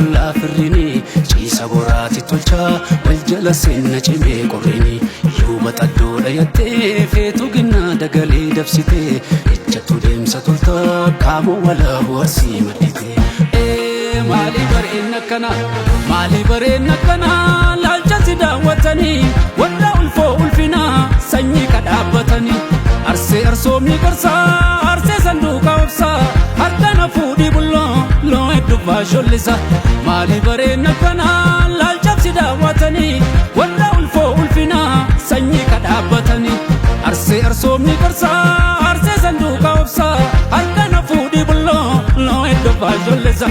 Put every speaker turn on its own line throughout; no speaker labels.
Ollaa firrini ciisa boraati tolchaa wal jala seenna cimee qorrini yuuba xaddoo dhayattee feetu ginnaa dagalee dabsitee ejjattu deemsa toltaa kaamoo walaabu arsii maddite. Maali bareen akkana, maali bareen akkana, laalcha si daawwatanii warra ulfoo ulfinaa sanyii kadhaabbatanii arsee arsoomni gorsaa arsee sanduuqa obsaa harka fuudhii bulloo loo hedduu faashollisa. Maali bareen akkana, laalcha si daawwatanii warra ulfoo ulfinaa sanyii kadhaabbatanii arsee arsoomni gorsaa arsee sanduuqa obsaa harka fuudhii bulloo loo hedduu faashollisa.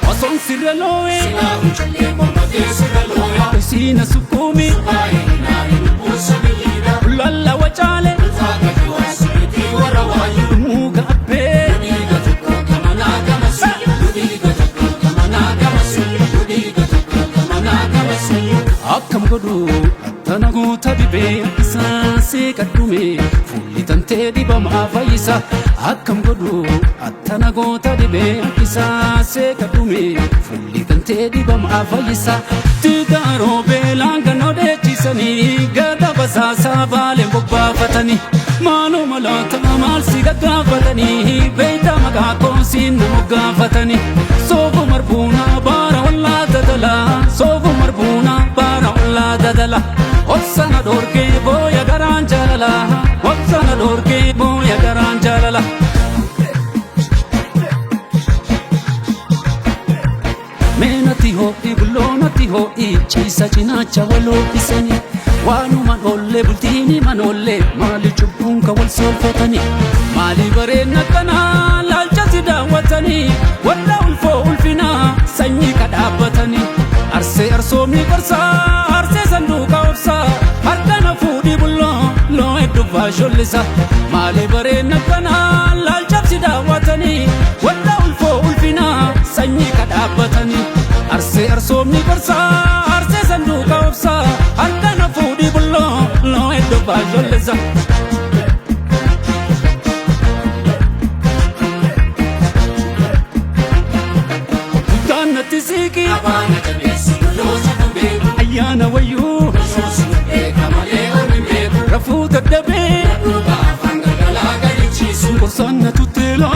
Osoon sirra loo'ee Siina sukkuumi Lalla wacaale Muka abbee. Akkam godhu attana goota dhibee isaa seeqadhume fuulli tantee dhibamaa fayyisa. Akkam godhu attana goota dhibee isaa seeqadhume fuulli tantee dhibamaa fayyisa. Tigaaroo beelaan kan odeechisanii gada basaasaa baaleen bobbaafatanii maaloo maloota maal si gaggaafatanii beeyta maqaa koosiin nama gaafatanii soofu marbuunaa baara ollaa dadalaa soofu marbuunaa baara ollaa dadala obsana dhoorkee booya garaan jaalala obsana dhoorkee booya garaan jaalala. Meenati ho'i bulloonati ho'i ciisa cinaacha waloo'isanii waanuma dhoollee bultiini manoollee maali cubbuun ka wal soolfatanii maali bareen akkanaa laalcha si daawwatanii warra ulfoo ulfinaa sanyii kadhaabbatanii arsee arsoomni gorsaa arsee sanduuqa obsaa harka fuudhii bulloo loo hedduu faashollisa. Maali bareen akkanaa laalcha si daawwatanii warra ulfoo ulfinaa sanyii kadhaabbatanii arsee arsoomni gorsaa arsee sanduuqa obsaa harka fuudhii bulloo loo hedduu faashollisa. Guddaan natti siiqi ayyaana wayyuu rafuu dadhabee gorsaan na tutteelaa.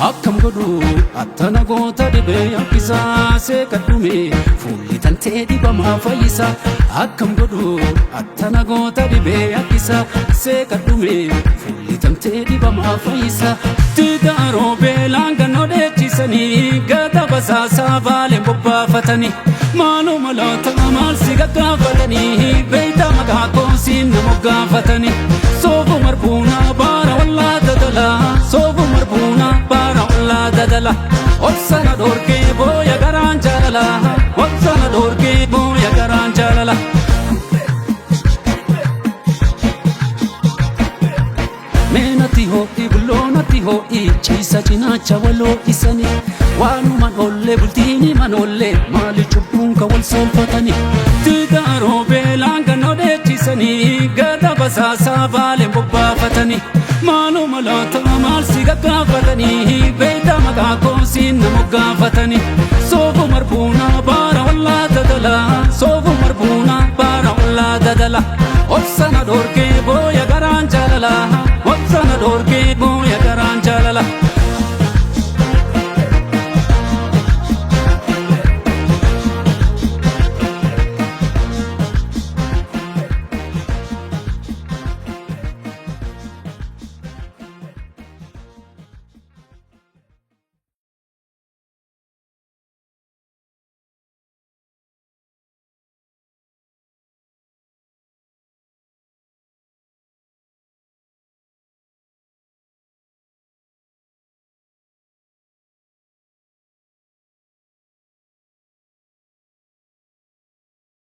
Akkam godhu attana goota dhibee akkisaa seeqadhume fuulli tantee dhibamaa fayyisa. Akkam godhu attana goota dhibee akkisaa seeqadhume fuulli tantee dhibamaa fayyisa. Tigaaroo beelaan kan odeechisanii gada basaasaa baaleen bobbaafatanii maaloo maloota maal si gaggaafatanii beeyta maqaa koosiin nama gaafatanii soofu marbuunaa baara ollaa dadalaa soofu marbuunaa baara ollaa dadala obsana dhoorkee booya garaan jaalala obsana dhoorkee booya garaan jaalala. Meenati ho'i bulloonati ho'i ciisa cinaacha waloo'isanii waanuma dhoollee bultiini manoollee maali cubbuun ka wal soolfatanii tigaaroo beelaan kan odeechisanii gada basaasaa baaleen bobbaafatanii maaloo maloota maal si gaggaafatanii beeyta maqaa koosiin nama gaafatanii.